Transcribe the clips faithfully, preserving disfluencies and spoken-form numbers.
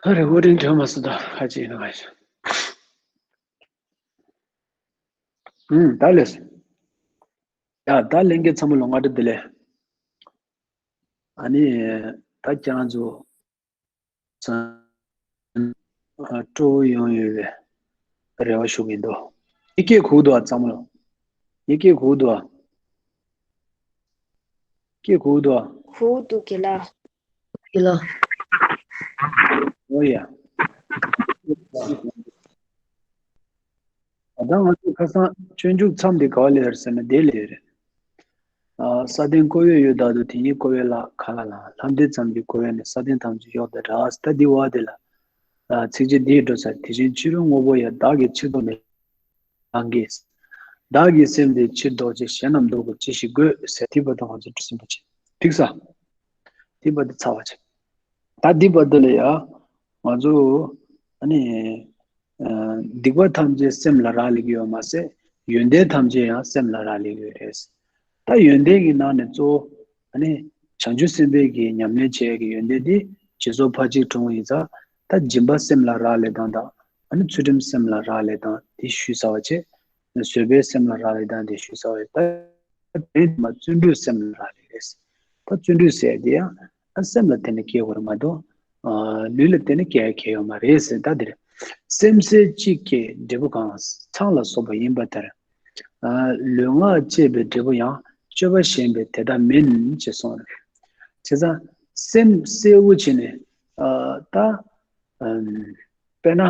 ཨ་རེ་ཨོ་ཌིང་དྲན་མ་སོང་ད་ཁ་ཅིག་ཡིན་ན་ང་ཞིག་ཨུམ་ད་ལེས། ཡ་ད་ལན་གྱི་ཚང་མ་ལོ་ང་འདྲ་དེ་ལས། ཨ་ནི་ད་ཁྱེད་རང་ཚོ་སྤྲོ་བོ་ཡོང་ཡོད་པའི་རེ་བ་ཞུ་གི་འདུག་ཡི་གེ་གུག་འདུག་ཨ་ཚང་མ་ལོ། ཡི་གེ་གུག་འདུག་ཨ། ཡི་གེ་གུག་འདུག་ཨ། གུག་འདུག་གི་ལ། གི་ལ། ཨོ་ཡ། ད་ང་ཚོ་ཁ་སང་སྤྱོད་འཇུག་མཚམས་འདི་ག་བ་ལས་རེད་ཟེར་ན་དེ་ལས་རེད། ས་སྟེང་ཀོ་བས་གཡོས་བདག་ཏུ། དེ་ཉིད་ཀོ་བས་ལ་ག་ལ་ལ། ལྷམ་མདེའུ་ཙམ་གྱིས་ཀོ་བས་ནི། ས་སྟེང་ཐམས་ཅད་གཡོགས་དང་འདྲ། ད་འདི་བ་དེ་ལ། ཚིགས་བཅད་འདིའི་འགྲོ་ས་དེ་བཞིན་ཕྱི་རོལ་དངོས་པོ་ཡང་བདག་གིས་ཕྱིར་ལྡོག་མེད། རང་གིས། བདག་གི་སེམས་དེ་ཕྱིར་ལྡོག་ཅིང་། གཞན་རྣམས་ལྡོག་པར་ཅི་ཞིག་དགོས་ཟེར་དེ་བར་དུ་ང་ཚོ་འགྲོ་ཟིན་པ་བྱེད་ཐིག་ས། དེ་བར་དུ་ཚར་བ་བྱེད། ད་འདི་བར་དུ་ལ་ཡ། ང་ཚོ་ཨ་ནི་སྡིག་པ་ཐམས་ཅད་སེམས་ལ་རག་ལས་ཀྱི་ཡོད་མ་ཟད་ཡོན་ཏན་ཐམས་ཅད་ཡང་སེམས་ལ་རག་ལས་ཀྱི་ཡོད་རེད། ད་ཡོན་ཏན་གྱི་ནང་ནས་གཙོ་བོ་ཨ་ནི་བྱང་ཆུབ་སེམས་དཔའི་གི་ཉམས་ལེན་བྱེད་ཡས་ཀྱི་ཡོན་ཏན་དེ་བྱེད་རྫོགས་ཕར་གཅིག་གྲོང་ཡིན་ཙང་ད་སྦྱིན་པ་སེམས་ལ་རག་ལས་སྟངས་དང་ཨ་ནི་ཚུལ་ཁྲིམས་སེམས་ལ་རག་ལས་སྟངས་དེ་ཞུས་ཚར་བ་བྱས། བཟོད་པའི་སེམས་ལ་རག་ལས་སྟངས་དེ་ཞུས་ཚར་བ་ཡིན། ད་དེ་མ་བརྩོན་འགྲུས་སེམས་ལ་རག་ལས་རེད། ད་བརྩོན་འགྲུས་ཟེར་དེ་ཡང་ཨ་སེམས་ལ་བརྟེན་ནས་སྐྱེ་དགོས་རེད་མ་གཏོགས་ཨ་ལུས་ལ་བརྟེན་ནས་སྐྱེ་ཡ་གལ་ཡོད་མ་རེད་ཟེར། ད་དེ་རེད། སེམས་སེལ་གཅིག་སྐྱེས་འབྲས་བུ་གང་། ཚངས་ལ་སོགས་པ་ཡིན་པ་ལྟར། ཨ་ལུས་ངག་བཅས་པའི་འབྲས་བུ་ཡང་། སྤྱོད་པ་ཞན་པས་དེ་ལྟར་མིན་ཅེས་གསུངས་རེད། བྱས་ཙང་སེམས་གསལ་བོ་བྱས་ནས་ཨ་ད་ཨམ་དཔེར་ན་ཨ་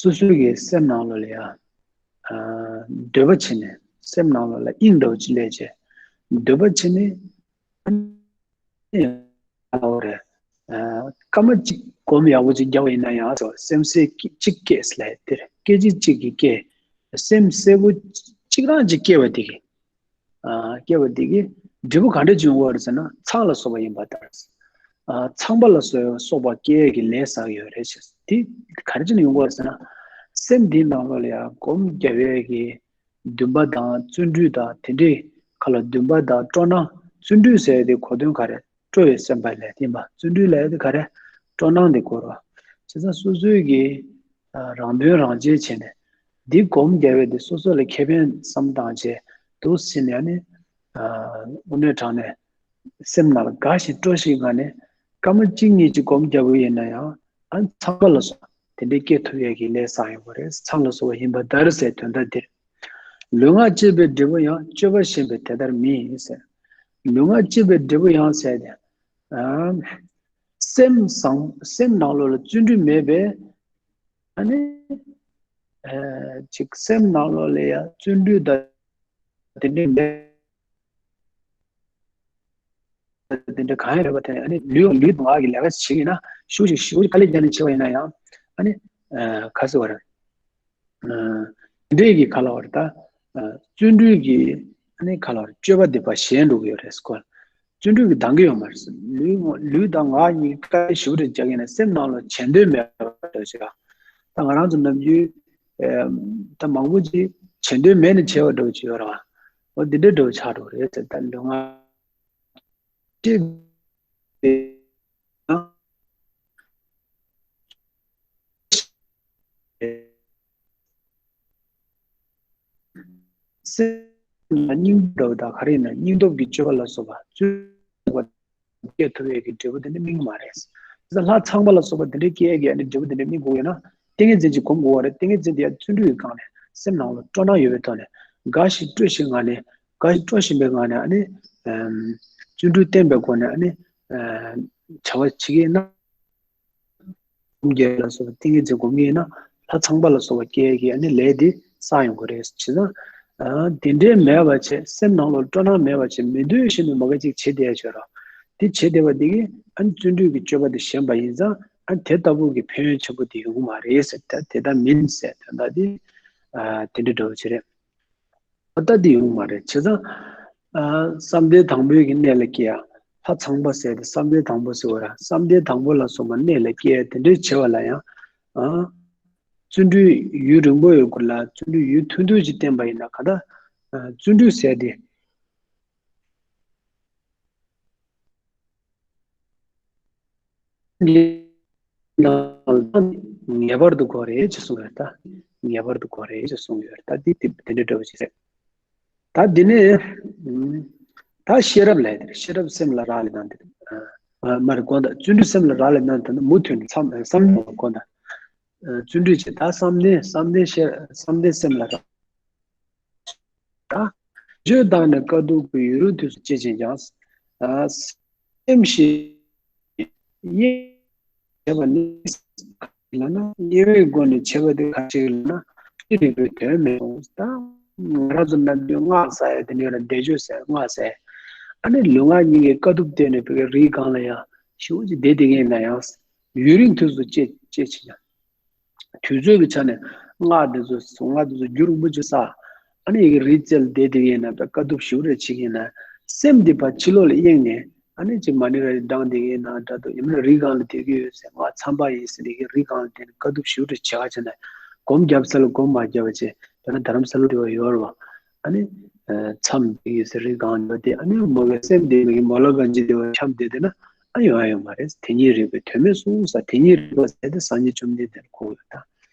སོ་སོའི་གི་སེམས་ནང་ལོགས་ལ་ཡ་ཨ་འདོད་པ་བྱས་ནས་སེམས་ནང་ལོགས་ལ་དབྱིངས་འདྲ་བོ་ཅིག་སླེབས་བྱས་འདོད་པ་བྱས་ནས། ཨ་ནི་ཨ་རེད། ཨ་སྐར་མ་གཅིག་སྒོམ་ཡག་པོ་ཅིག་རྒྱག་པ་ཡིན་ན་ཡང་ཟེར་བ་སེམས་གསལ་གཅིག་སྐྱེས་ལ་དེར་སྐད་ཅིག་གཅིག་གིས་སྐྱེས། སེམས་གསལ་པོ་གཅིག་རང་ཅིག་སྐྱེས་པ་དེ་གིས། ཨ་སྐྱེས་པ་དེ་གིས་འབྲས་བུ་ག་འདྲ་ཅིག་ཡོང་གི་ཡོད་རེད་ཟེར་ན་ཚངས་ལ་སོགས་པ་ཡིན་པ་ལྟར། ཨ་ཚངས་པ་ལ་སོགས་པ་སྐྱེ་ཡས་ཀྱི་ལས་བསགས་ཡོད་རེད་ཟེར། དེ་ག་རེ་བྱས་ནས་ཡོང་གི་ཡོད་རེད་ཟེར་ན། སེམས་འདིའི་ནང་ལོགས་ལ་ཡང་སྒོམ་རྒྱབ་ཡས་ཀྱི་འདུན་པ་དང་བརྩོན་འགྲུས་དང་དེ་འདྲའི་ཁ་ལ་འདུན་པ་དང་སྤྲོ་སྣང་། བརྩོན་འགྲུས་ཟེར་ཡས་དེ་གོ་དོན་ག་རེ། སྤྲོ་བའི་སེམས་པ་ལས་ཡིན་པ། བརྩོན་འགྲུས་ལས་ཡས་དེ་ག་རེ། སྤྲོ་སྣང་དེ་གོ་རོགས། བྱས་ཙང་སོ་སོའི་གི་ཨ་རང་དོན་རང་གཅེས་བྱས་ནས་འདི་སྒོམ་རྒྱབ་ཡས་དེ་སོ་སོ་ལ་ཁེ་ཕན་བསམ་བཏང་བྱས་འདུག་ཟེར་ནས་ཨ་ནི་ཨ་དངོས་གནས་དྲང་གནས་སེམས་ནང་ལ་དགའ་ཞིང་སྤྲོ་ཞིང་ངང་ནས་སྐར་མ་གཅིག་གཉིས་ཅིག་སྒོམ་རྒྱབ་པ་ཡིན་ན་ཡང་ཨ་ཚངས་པ་ལ་སོགས་དེ་འདྲའི་སྐྱེ་ཐུབ་ཡས་ཀྱི་ལས་བསགས་ཡོང་གི་རེད། ཚངས་ལ་སོགས་པ་ཡིན་པ་ལྟར་ཟེར་དོན་དག་འདིར། ལུས་ངག་བཅས་པའི་འབྲས་བུ་ཡང་། སྤྱོད་པ་ཞན་པས་དེ་ལྟར་མིན་ཟེར། ལུས་ངག་བཅས་པའི་འབྲས་བུ་ཡང་ཟེར་ཏེ། ཨ་སེམས་བཟང་སེམས་ནང་ལོགས་ལ་བརྩོན་འགྲུས་མེད་པས། ཨ་ནི་ཨ་ཅིག་སེམས་ནང་ལོགས་ལ་ཡང་བརྩོན་འགྲུས་དང་དེ་འདྲའི་མེད། དེ་འདྲ་གང་ཡང་རེད་པ། དེ་ནས་ཨ་ནི་ལུས་ལུས་དང་ངག་གི་ལས་ཀ་བྱེད་ཀྱི་ན་ཤུགས་ཤིག་ཤུགས་ཤིག་དཀའ་ལས་བརྒྱབ་ནས་བྱེད་པ་ཡིན་ན་ཡང་ཨ་ནི་ཨ་ག་ཟེར་བ་རེད། ཨ་འདྲས་ཀྱི་ག་ལ་བ་རེད་ད། ཨ་བརྩོན་འགྲུས་ཀྱི་ཨ་ནི་ག་ལ་བ་རེད། སྤྱོད་པ་འདི་ཕར་ཞན་འགྲོ་གི་ཡོད་རེད་ཟེར་གོ། བརྩོན་འགྲུས་ཀྱི་འདང་གི་ཡོད་མ་རེད་ཟེར། ལུས་ལུས་དང་ངག་གཉིས་དཀའ་ལས་ཞེ་པོ་ཅིག་རྒྱག་གི་ན་སེམས་ནང་ལ་བྱེད་འདོད་མེད་པ་འདྲ་བོ་ཅིག་ད་ང་རང་ཚོ་ནམ་རྒྱུན་ཨ་ད་མང་པོ་ཅིག་བྱེད་འདོད་མེད་ནས་བྱས་པ་འདྲ་བོ་ཅིག་ཡོད་རེད་བ། འོ་འདི་འདྲ་འདྲ་བོ་ཆགས་འགྲོ་གི་རེད་ཟེར། ད་ལུས་ངག་སྤྱོད་པའི་སེམས་ལ་སྙིང་སྟོབས་དང་ག་རེ་ཡིན་ན་སྙིང་སྟོབས་ཀྱི་སྤྱོད་པ་ལ་སོགས་པ་བརྩོན་པ་སྐྱེ་ཐུབ་ཡས་ཀྱི་འབྲས་བུ་དེ་འདྲ་སྨིན་གྱི་མ་རེད། དེ་ལྷ་ཚངས་པ་ལ་སོགས་པ་དེ་འདྲའི་སྐྱེ་ཡས་ཀྱི་ཨ་ནི་འབྲས་བུ་དེ་འདྲ་སྨིན་དགོས་ཡོད་ན་ཏིང་ངེ་འཛིན་ཅིག་སྒོམ་དགོས་པ་རེད། ཏིང་ངེ་འཛིན་དེ་ཡང་བརྩོན་འགྲུས་ཀྱི་སྒང་ནས་སེམས་ནང་ལ་སྤྲོ་སྣང་ཡོད་པའི་ཐོག་ནས་དགའ་ཞིང་སྤྲོ་ཞིང་ངང་ནས་དགའ་ཞིང་སྤྲོ་བཞིན་པའི་ངང་ནས་ཨ་ནི་བརྩོན་འགྲུས་བརྟན་པའི་སྒོ་ནས་ཨ་ནི་བྱ་བ་བྱེད་ཀྱི་ཡིན་ན། སྒོམ་རྒྱག་ལ་སོགས་པ་ཏིང་ངེ་འཛིན་སྒོམ་གྱི་ཡིན་ན་ལྷ་ཚངས་པ་ལ་སོགས་པ་སྐྱེ་ཡས་ཀྱི་ཨ་ནི་ལས་དེ་བསགས་ཡོང་གི་རེད། བྱས་ཙང་ཨ་དེ་འདྲའི་མེད་པ་བྱས་སེམས་ནང་ལོགས་སྤྲོ་སྣང་མེད་པ་བྱས་མི་འདོད་བཞིན་དུ་མ་ག་ཅིག་བྱེད་བསྡད་ཡ་བྱོས་རོགས། དེ་བྱེད་བསྡད་པ་འདི་གིས་ཨ་ནི་བརྩོན་འགྲུས་ཀྱི་སྤྱོད་པ་དེ་ཞན་པ་ཡིན་ཙང་ཨ་ནི་དེ་ལྟ་བུ་གི་ཕན་ཡོན་ཆེན་པོ་དེ་ཡོང་གི་མ་རེད་ཟེར། ད་དེ་ལྟ་མིན་ཟེར་དོན་དག་དེ་ཨ་དེ་འདྲ་འདྲ་བོ་ཅིག་རེད། ད་འདི་ཡོང་མ་རེད། བྱས་ཙང་། ཨ་བསམ་གཏན་དང་པོའི་གི་གནས་ལ་སྐྱེ་ཡ། ལྷ་ཚངས་པ་ཟེར་ཏེ་བསམ་གཏན་དང་པོ་ཟེར་བ་ར། བསམ་གཏན་དང་པོ་ལ་སོགས་པ་གནས་ལ་སྐྱེ་ཡ་དེ་འདྲའི་བྱེད་པ་ལ་ཡང་། ཨ་བརྩོན་འགྲུས་ཡུན་རིང་པོ་ཡོད་དགོས་ལ་བརྩོན་འགྲུས་ཡུན་ཐུང་ཐུང་ཅིག་བསྟེན་པ་ཡིན་ན་ག་ད། ཨ་བརྩོན་འགྲུས་ཟེར་ཏེ། ནང་ལ་ངེས་པར་དུ་དགོས་རེད་ཅེས་གསུངས་ཡོད། ད་ངེས་པར་དུ་དགོས་རེད་ཅེས་གསུངས་ཡོད། ད་འདི་དེ་དེ་འདྲ་འདྲ་བོ་ཞིག་རེད། ད་འདི་ནས་ཨུམ། ད་ཤེས་རབ་ལས་དེ་ཤེས་རབ་སེམས་ལ་རག་ལས་ན་དེ། ཨ་མ་རེད་དགོངས་དག་བརྩོན་འགྲུས་སེམས་ལ་རག་ལས་ན་དེ་ནི་མུ་མཐུད་ནས་བསམ་བསམ་བློ་དགོངས་དག་བརྩོན་འགྲུས་ཀྱི་ད་བསམ་གཏན་བསམ་གཏན་ཤེས་བསམ་གཏན་སེམས་ལ་རག་ད་བརྗོད་བཏང་ནས་དཀའ་ཐུབ་ཀྱི་ཡུན་རིང་དུས་སུ་སྐྱེད་ཅིང་ཀྱང་། ཨ་སེམས་ཤེས་ཡེ་བྱས་པ་ནི་ལ་ན་དབྱེ་བའི་སྒོ་ནས་བྱས་པ་དེ་ག་ཅིག་ལ་ན་ཨི་རིག་པའི་དོན་མེད་སོང་། ད་ང་རང་ཚོ་ནམ་རྒྱུན་སྔགས་ཟེར་ཡ་དེ་ནས་ལ་བཟླས་བརྗོད་ཟེར་སྔགས་ཟེར། ཨ་ནི་ལུས་ངག་གཉིས་ཀའི་དཀའ་ཐུབ་བསྟན་ནས་བོད་ཀྱི་རིགས་གང་ལ་ཡང་ཞེ་པོ་ཅིག་བསྡད་བསྡད་མཁན་ན་ཡང་ཡུན་རིང་དུས་སུ་སྐྱེད་སྐྱེད་ཕྱིན་ཡང་། དུས་ཚོད་ཀྱི་ཆ་ནས་སྔགས་འདི་ཚོ་སྔགས་འདི་ཚོ་རྒྱུན་རིང་པོ་ཅིག་བསགས། ཨ་ནི་ཡི་གེ་རིག་རྩལ་བསྡད་བསྡད་མཁན་ན་བས་དཀའ་ཐུབ་ཞེ་པོ་རེ་བྱེད་མཁན་ན་སེམས་འདི་ཕར་ཕྱི་ལོགས་ལ་གཡེངས་ནས་ཨ་ནི་ཅིག་མ་ཎི་ར་བགྲངས་བསྡད་མཁན་ན་འདྲ་འདུག་ཡིན་ན་རིགས་གང་ལ་བསྡད་ཀྱི་ཡོད་ཟེར་སྔགས་འཚམས་པ་ཡིན་ཟེར་ཡི་གེ་རིགས་གང་ལ་བསྡད་ན་དཀའ་ཐུབ་ཞེ་པོ་རེ་བྱེད་ག་བྱེད་ན་སྒོམ་བརྒྱབ་ས་ལ་སྒོམ་མ་བརྒྱབ་པ་བྱས་དཔེར་ན་རྡ་རམ་ས་ལ་འདི་བ་ཡོད་རེད་བ། ཨ་ནི་མཚམས་བསྡད་ཡོད་ཟེར་རིགས་གང་ལ་བསྡད་ཨ་ནི་མོ་གའི་སེམས་བསྡད་མི་གི་མོ་ལ་གང་ཅི་བསྡད་བ་འཁྱམས་བསྡད་བསྡད་ན། ཨ་ཡོང་ཨ་ཡོང་མ་རེད། དེ་ཉིད་རིག་པའི་དོན་མེད་གསུངས་ས་དེ་ཉིད་རིག་པ་ཟེར་ཏེ་སངས་རྒྱས་བཅོམ་ལྡན་འདས་ལ་གོ་ཡོད་ད།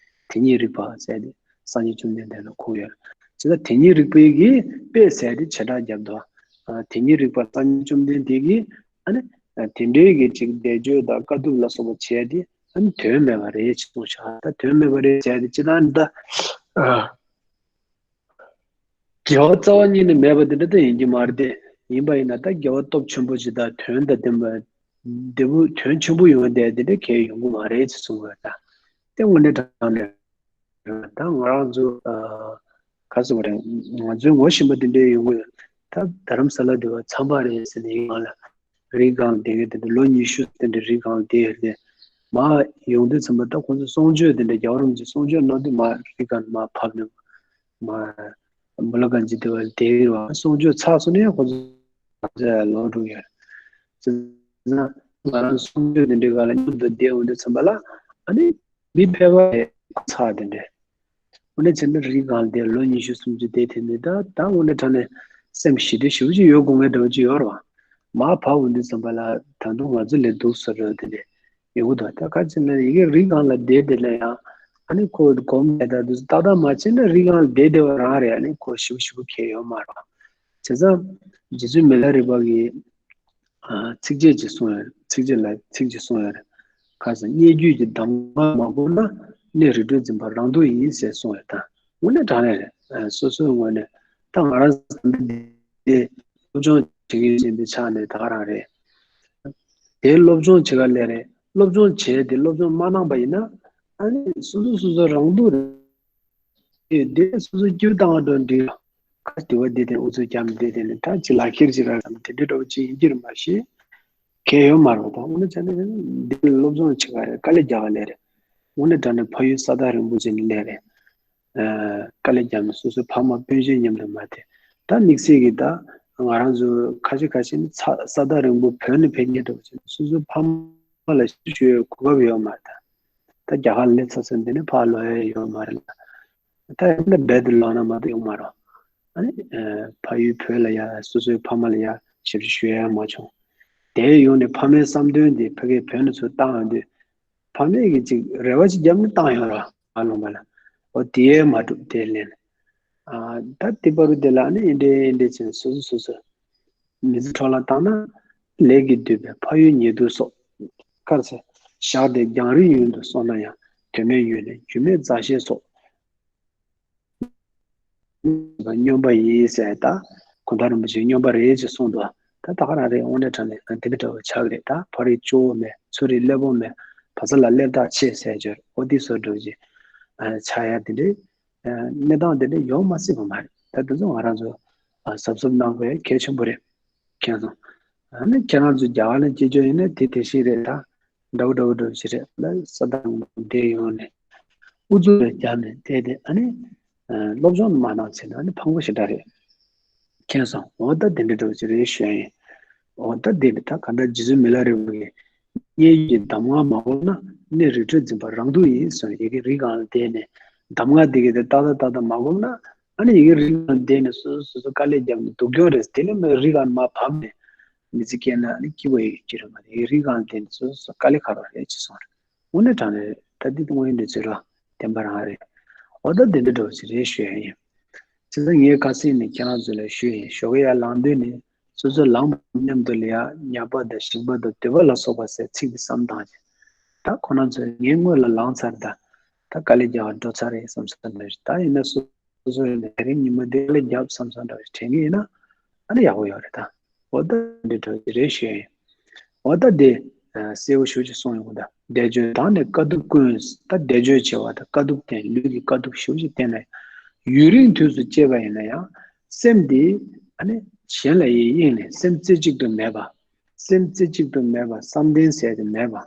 དེ་ཉིད་རིག་པ་ཟེར་ཏེ་སངས་རྒྱས་བཅོམ་ལྡན་འདས་ལ་གོ་ཡོད། ཅེས་ད་དེ་ཉིད་རིག་པའི་གི་དཔེ་ཟེར་ཏེ་བྱེ་བྲག་བརྒྱབ་འདུག་ཨ་དེ་ཉིད་རིག་པ་སངས་རྒྱས་བཅོམ་ལྡན་འདས་ཀྱིས་ཨ་ནི་དེ་འདྲའི་གི་ཅིག་བཟླས་བརྗོད་དང་དཀའ་ཐུབ་ལ་སོགས་པ་བྱས་ཏེ་ཨ་ནི་དོན་མེད་པ་རེད་ཅེས་གསུངས་ཤག་ད་དོན་མེད་པ་རེད་ཟེར་ཏེ་ཅི་ལྟར་འདི་ལྟ། དགེ་བ་རྩ་བ་ཉིད་ནས་མེད་པ་དེ་འདྲ་ད་ཡིན་གྱི་མ་རེད་དེ། ཡིན་པ་ཡིན་ན་ད་དགེ་བ་སྟོབས་ཆེན་པོ་ཞིག་དང་དོན་དང་ལྡན་པ། འདི་བུ་དོན་ཆེན་པོ་ཡོང་བ་དེ་དེ་འདྲ་གལ་ཡོང་གི་མ་རེད་ཅེས་གསུངས་པ་དང་། དེ་དངོས་གནས་དྲང་གནས་ད་ང་རང་ཚོ་ག་ཟེར་བ་རེད། ང་ཚོའི་ངོ་ཤེས་པ་དེ་འདྲ་ཡོང་གི་ཡོད། ད་རྡ་རམ་ས་ལ་འདི་བ་མཚམས་པ་རེད་ཟེར་ནས་ཡིན་གང་ལ་རིགས་གང་ལ་བསྡད་མཁན་དེ་འདྲ་ལོ་ཉི་ཤུ་དེ་འདྲ་རིགས་གང་ལ་བསྡད་ཡོད་དེ། མ་ཡོང་དུས་ཙམ་པ་ད་ཁོང་ཚོ་གསུང་ཆོས་དེ་འདྲ་རྒྱལ་བ་རིན་པོ་ཆེ་གསུང་ཆོས་གནང་དུས་མ་རིགས་གང་ལ་མ་ཕབ་ནས། མ། མོ་ལ་གང་ཅི་དེ་བ་དེ་རེད་བ། གསུང་ཆོས་ཚར་སོང་ནས་ཁོ་ཚོ་ལོག་འགྲོ་ཡོད། ཅེས་ན་ང་རང་གསུང་ཆོས་དེ་འདྲའི་སྒང་ལ་མཉམ་དུ་བསྡད་འོང་དུས་ཙམ་པ་ལ་ཨ་ནི་མི་ཕལ་པ་ཡི་ཚར་དེ་འདྲས། འོ་ན་བྱས་ན་རིགས་གང་དེ་ལོ་ཉི་ཤུ་སུམ་ཅུ་བསྡད་དེ་ནི་ད་ད་འོ་ན་དྲང་ནས་སེམས་ཞི་བདེ་ཞེ་པོ་ཅིག་ཡོད་དགོས་ངེས་འདྲ་བོ་ཅིག་ཡོད་རེད་བ། མར་བབས་འོང་དུས་ཙམ་པ་ལ་ད་དུང་ང་ཚོ་ལས་སྡུག་བཟོ་འདྲ་བོ་དེ་འདྲས། ཡོང་གི་འདུག་ད་ག་ཅི་ན་ཡི་གེ་རིགས་གང་ལ་བསྡད་བསྡད་ལ་ཡང་ཨ་ནི་ཁོ་སྒོམ་ལས་ད་དུས་ཏག་ཏག་མ་བྱས་ན་རིགས་གང་ལ་བསྡད་བསྡད་པ་རང་རེད། ཨ་ནི་ཁོ་ཞིབ་ཞིབ་ཁྱེར་ཡོད་མ་རེད། བྱས་ཙང་རྗེ་བཙུན་མི་ལ་རས་པ་གིས་ཚིགས་བཅད་ཅིག་གསུངས་ཡོད། ཚིགས་བཅད་ལ་ཚིག་ཅིག་གསུངས་ཡོད། ཁ་སང་སྙན་བརྒྱུད་ཀྱི་གདམས་ངག་མ་བསྒོམས་ན་གནས་རིགས་གྲོལ་འཛིན་པ་རང་སྡུག་ཡིན་ཟེར་གསུངས་ཡོད། ད་དངོས་གནས་དྲང་གནས་རེད། སོ་སོའི་ངོས་ནས་ད་ང་རང་འདི་སློབ་སྦྱོང་བྱེད་ཀྱི་ཡིན་པའི་ཆ་ནས་ད་ག་རང་རེད། དེ་སློབ་སྦྱོང་བྱེད་ག་སླེབས་རེད། སློབ་སྦྱོང་བྱས་ཏེ་སློབ་སྦྱོང་མ་གནང་པ་ཡིན་ན་ཨ་ནི་སོ་སོ་སོ་སོ་རང་སྡུག་རེད། དེ་སོ་སོ་སྐྱིད་པོ་བཏང་བ་འགྲོ་འདི་ཁ་དེ་བ་འདི་དེ་ཨུ་ཚུགས་རྒྱབ་འདི་དེ་ནི་ད་ཅི་ལག་ཁྱེར་ཅི་ར་རམ་དེ་འདྲའི་འདྲ་བོ་ཅི་ཡིན་གྱི་རེད་མ་གཞི་གལ་ཡོད་མ་རེད། ད་དངོས་གནས་བྱས་ན་འདི་སློབ་སྦྱོང་བྱེད་ག་རེད། དཀའ་ལས་རྒྱག་ག་སླེབས་རེད། དངོས་གནས་དྲང་གནས་ཕ་ཡུལ་ས་ཐག་རིང་པོ་ཅིག་ནས་སླེབས་རེད། དཀའ་ལས་བརྒྱབ་ནས་སོ་སོའི་ཕ་མ་སྤུན་མཆེད་མཉམ་དུ་མ་དེ། ད་དམིགས་བསལ་གྱི་ད་ང་རང་ཚོ་ཁ་ཤས་ཁ་ཤས་ནི་ས་ས་ཐག་རིང་པོ་བོད་ནས་ཕེབས་མཁན་འདྲ་བོ་ཅིག་སོ་སོའི་ཕ་མ་ལ་ཞུ་ཞུ་ཡའི་གོ་སྐབས་ཡོད་མ་རེད། ད་ད་རྒྱ་གར་ལ་སླེབས་ཚར་ཚར་འདི་ནས་ཕར་ལོག་ཡ་ཡོད་མ་རེད་ལ། ད་ཡང་ན་རྦད་དེ་ལོག་ན་མ་གཏོགས་ཡོང་མ་རེད། ཨ་ནི་ཕ་ཡུལ་བོད་ལ་ཡ་སོ་སོའི་ཕ་མ་ལ་ཡ་ཞབས་ཕྱི་ཞུ་ཡ་མ་བྱུང་། དེ་ཡོང་ནས་ཕ་མའི་བསམ་དོན་དེ་ཕ་གིའི་བོད་ནས་ཚུར་བཏང་ཡོང་དུས། ཕ་མས་ཀྱི་ཅིག་རེ་བ་ཅིག་བརྒྱབ་ནས་བཏང་ཡོང་ར་ང་ལུང་པ་ལ། འོ་དེ་ཡས་མ་གྲུབ་དེ་ལན། ཨ་ད་དེ་བར་དུ་དེ་ལ་ནི་ཨེ་འདྲས་ཨེ་འདྲས་ཅན་སོ་སོ་སོ་སོ། མི་ཚེ་འཕྲོ་བརླག་བཏང་ན་ལས་ཀྱིས་བསྡུས་པའི་ཕ་ཡུལ་ཉེ་དུ་སོགས། དཀར་ཚེ་བཞག་སྟེ་རྒྱང་རིང་ཡུལ་དུ་སོང་ན་ཡང་དོན་མེད་ཡུལ་ནི་རྒྱུ་མེད་མཛའ་བཤེས་སོགས། སྨྱོན་པ་ཡིན་ཟེར་ད་གུང་ཐང་རིན་པོ་ཆེས་སྨྱོན་པ་རེད་ཅེས་གསུངས་འདུག་ད་ད་ག་རང་རེད། དངོས་གནས་དྲང་གནས་དེ་འདྲ་འདྲ་བོ་ཆགས་ཀྱི་རེད། ད་ཕ་རི་གཙོ་བོ་མེད། ཚུ་རི་སླེ་པོ་མེད། བ་ཚྭ་ལ་སླེབས་ཐག་ཆད་ཟེར་ཅོར་འོ་དེ་བཟོ་འདྲ་བོ་ཅིག་ཆགས་ཡ་དེ་འདྲའི་གནས་སྟངས་དེ་འདྲ་ཡོང་མ་སྲིད་པ་མ་རེད། ད་དེ་ཚོ་ང་རང་ཚོ་གཟབ་གཟབ་གནང་དགོས་གལ་ཆེན་པོ་རེད། མཁྱེན་སོང་། ཨ་ནི་ཁྱེད་རང་ཚོ་རྒྱ་གར་ལ་སྐྱེས་ཆོག་ཡིན་ན་དེ་དེ་བཞིན་རེད། ད་འདྲ་བོ་འདྲ་བོ་འདྲ་བོ་ཞིག་རེད་ལ་ས་དང་འདྲེས་ཡོང་ནས་ཨུ་ཚུགས་རེ་བརྒྱབ་ནས་བསྡད་དེ་ཨ་ནི་སློབ་སྦྱོང་མ་གནང་ཚེ་ན་ཨ་ནི་ཕངས་པོ་ཞེ་དྲག་རེད། མཁྱེན་སོང་། འོ་ད་དེ་འདྲ་འདྲ་བོ་ཞིག་རེད་ཞུ་ཡ་ཡིན། འོ་ད་དེ་ད་ག་འདྲ་རྗེ་བཙུན་མི་ལ་རས་པ་གིས་སྙན་བརྒྱུད་ཀྱི་གདམས་ངག་མ་བསྒོམས་ན་གནས་རིགས་གྲོལ་འཛིན་པ་རང་སྡུག་ཡིན་གསུངས། ཡི་གེ་རིགས་གང་ལ་བསྡད་ནས་གདམས་ངག་འདི་གི་དེ་ཏག་ཏག་ཏག་ཏག་མ་བསྒོམས་ན་ཨ་ནི་ཡི་གེ་རིགས་གང་ལ་བསྡད་ནས་སོ་སོ་སོ་སོ་དཀའ་ལས་བརྒྱབ་ནས་སྡུག་གྱོང་རེད། དེ་ལས་མི་རིགས་གང་མ་བབས་ནས་མི་ཚེ་སྐྱེལ་ན་ཨ་ནི་སྐྱིད་པོ་ཡི་གེ་སྐྱིད་རེད་མ་རེད། ཡི་གེ་རིགས་གང་ལ་བསྡད་ནས་སོ་སོ་སོ་དཀའ་ལས་ཁག་པོ་རེད་ཅེས་གསུངས་རེད། དངོས་གནས་དྲང་གནས་ད་འདི་དངོས་ཡོད་གནས་ཚུལ་ར་བདེན་པ་རང་རེད། འོ་ད་དེ་འདྲ་འདྲ་བོ་ཅིག་རེད་ཞུ་ཡ་ཡིན། བྱས་ཙང་ངས་ཁ་སང་ནས་ཁྱེད་རང་ཚོ་ལ་ཞུས་ཡིན། ཞོགས་ཀས་ཡར་ལངས་དུས་ནས་སོ་སོའི་ལངས་པ་མཉམ་དུ་ལ་ཡ་ཉ་པ་དང་ཞིང་པ་དང་དུད་པ་ལ་སོགས་པ་ཟེར་ཚིག་འདི་བསམ་བཏང་བྱས། ད་ཁོ་རང་ཚོས་ངས་སྔོན་ལ་ལངས་ཚར། ད་ད་དཀའ་ལས་རྒྱག་པར་འགྲོ་ཚར་རེད་བསམ་བསམ་རེད། ད་ཡིན་ན་སོ་སོ་ཡིན་ན་དེ་རིང་ཉི་མ་འདི་དཀའ་ལས་རྒྱབ་བསམ་བསམ་འདྲ་བ་ཞིག་དྲན་གྱི་ཡིན་ན་ཨ་ནི་ཡག་པོ་ཡོད་རེད། ད་འོ་ད་འདི་འདྲ་ཞིག་རེད་ཞུ་ཡ་ཡིན། འོ་ད་དེ་གསལ་པོ་ཞེ་པོ་ཅིག་གསུངས་ཡོང་གི་འདུག་བཟླས་བརྗོད་དང་ནི་དཀའ་ཐུབ་ཀུན། ད་བཟླས་བརྗོད་བྱེད་པ་དང་དཀའ་ཐུབ་བསྟེན། ལུས་ཀྱི་དཀའ་ཐུབ་ཞེ་པོ་ཅིག་བསྟེན་ནས་ཡུན་རིང་དུས་སུ་སྤྱད་པ་ཡིན་ན་ཡང་སེམས་འདི་ཨ་ནི་གཞན་ལ་ཡི་གཡེང་ནས་སེམས་རྩེ་གཅིག་ཏུ་མེད་པ། སེམས་རྩེ་གཅིག་ཏུ་མེད་པ་བསམ་གཏན་ཟེར་དེ་མེད་པ། བྱས་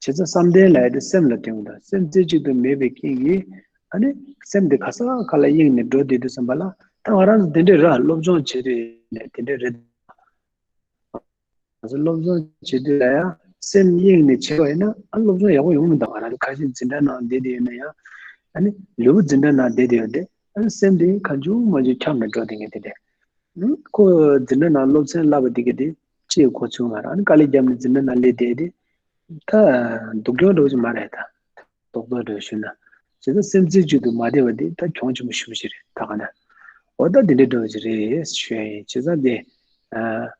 ཙང་བསམ་གཏན་ལབ་ཡ་དེ་སེམས་ལ་ལྟོས་དང་། སེམས་རྩེ་གཅིག་ཏུ་མེད་པའི་རྐྱེན་གྱིས་ཨ་ནི་སེམས་དེ་ག་ས་ག་ལ་གཡེང་ནས་འགྲོ་བསྡད་དུས་ཙམ་པ་ལ། ད་ང་རང་ཚོ་དེ་འདྲས་ར་སློབ་སྦྱོང་བྱེད་དུས་ནས་དེ་འདྲས་རེད། ང་ཚོ་སློབ་སྦྱོང་བྱེད་དུས་ལ་ཡང་སེམས་གཡེང་ནས་བྱས་པ་ཡིན་ན་ཨ་སློབ་སྦྱོང་ཡག་པོ་ཡོང་མི་འདུག་ང་རང་ཚོ་ཁ་ཤས་འཛིན་གྲྭ་ནང་བསྡད་དེ་ཡོད་ན་ཡང་ཨ་ནི་ལུས་པོ་འཛིན་གྲྭ་ནང་བསྡད་དེ་ཡོད་དེ། ཨ་ནི་སེམས་དེ་གང་བྱུང་མང་བྱུང་འཁྱམས་ནས་འགྲོ་བསྡད་མཁན་དེ་འདྲས། ཁོ་འཛིན་གྲྭ་ནང་སློབ་ཚན་བསླབ་པ་དེ་ག་དེ་ཅིག་གོ་ཚུལ་མ་རེད། ཨ་ནི་དཀའ་ལས་བརྒྱབ་ནས་འཛིན་གྲྭ་ནང་སླེབས་བསྡད་དེ། ད་སྡུག་གྱོང་འདྲ་བོ་ཅིག་མ་རེད་ད། རྡོག་རྡོག་འདྲ་བོ་ཞུས་ན། བྱས་ཙང་སེམས་རྩེ་གཅིག་ཏུ་མ་བསྡད་པ་འདི་ད་གྱོང་ཆེན་པོ་ཞེ་པོ་ཅིག་རེད་ད་ག་ན། འོ་ད་འདི་འདྲའི་འདྲ་བོ་ཅིག་རེད་ཞུ་ཡ་ཡིན། བྱས་ཙང་དེ། ཨ།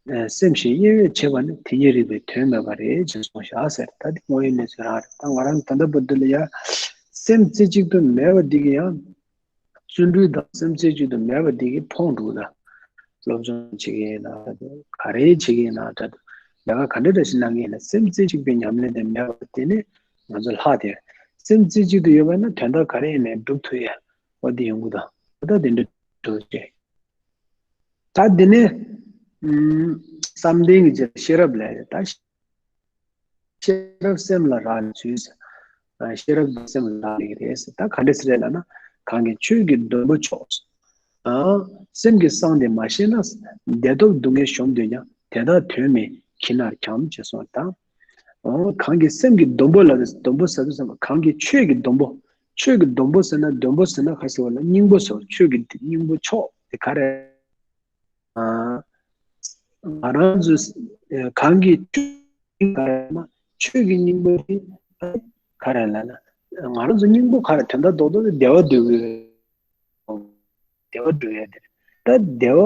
ཨ། སེམས་ཞེས་དབྱེ་བས་ཕྱེ་བ་ནི་དེ་ཉིད་རིག་པའི་དོན་མེད་པ་རེད་ཅེས་གསུངས་བཞག་ཟེར། ད་འདི་དངོས་ཡོད་གནས་ཚུལ་རང་རེད། ད་ང་རང་ད་ལྟ་བར་དུ་ལ་ཡ་སེམས་རྩེ་གཅིག་ཏུ་མེད་པ་འདི་གི་ཡང་བརྩོན་འགྲུས་དང་སེམས་རྩེ་གཅིག་ཏུ་མེད་པ་འདི་གིས་ཕོངས་འགྲོ་གི་ད། སློབ་སྦྱོང་བྱེད་ཀྱི་ཡིན་ན་འདྲ་འདུག་ག་རེ་བྱེད་ཀྱི་ཡིན་ན་འདྲ་འདུག་ལས་ཀ་ག་འདྲ་འདྲ་ཞིག་གནང་གི་ཡིན་ན་སེམས་རྩེ་གཅིག་པའི་ཉམས་ལེན་དེ་མེད་པ་དེ་ནི་ང་ཚོ་ལྷག་དེ། སེམས་རྩེ་གཅིག་ཏུ་ཡོད་པ་ན་དོན་དག་ག་རེ་ཡིན་ནའི་སྒྲུབ་ཐུབ་ཡ་འོ་དེ་ཡོང་གི་འདུག་འོ་ད་དེ་འདྲ་འགྲོ་བྱེད། ད་དེ་ནས་ཨུམ། བསམ་གཏན་གྱི་རྗེས་ཤེས་རབ་ལས་ད། ཤེས་རབ་སེམས་ལ་རག་ལས་ཚུལ། ཤེས་རབ་ཀྱིས་སེམས་ལ་རག་ལས་ཀྱི་རེད་ཟེར། ད་ག་འདྲ་ཟེར་རེད་ལབ་ན། གང་གིས་ཆོས་ཀྱི་སྡོང་པོ་ཕྱོགས། སེམས་ཀྱི་གསང་དེ་མ་ཤེས་ན། བདེ་སྟོབས་སྡུག་བསྔལ་གཞོམ་འདོད་ཀྱང་། དེ་དག་དོན་མེད་ཁྱི་ནར་འཁྱམས་ཅེས་གསུངས་དང་། གང་གིས་སེམས་ཀྱི་སྡོང་པོ་ལ་སྡོང་པོ་ཟེར་དུས་ཙམ་པ་གང་གིས་ཆོས་ཀྱི་སྡོང་པོ། ཆོས་ཀྱི་སྡོང་པོ་ཟེར་ན་སྡོང་པོ་ཟེར་ན་ག་ཟེར་བ་ལ་སྙིང་པོ་ཟེར་བ། ཆོས་ཀྱི་སྙིང་པོ་ཕྱོགས་དེ་ག་རེ། ང་རང་ཚོ་གང་གི་ཆོས་ཀྱི་སྙིང་པོ་དེ་ག་རེ་ལབ་ན། ང་རང་ཚོ་སྙིང་པོ་ག་རེ་དོན་དག་རྡོག་རྡོག་དེ་བདེ་བ་འདོད་ཀྱི་ཡོད། བདེ་བ་འདོད་ཡ་དེ་རེད། ད་བདེ་བ་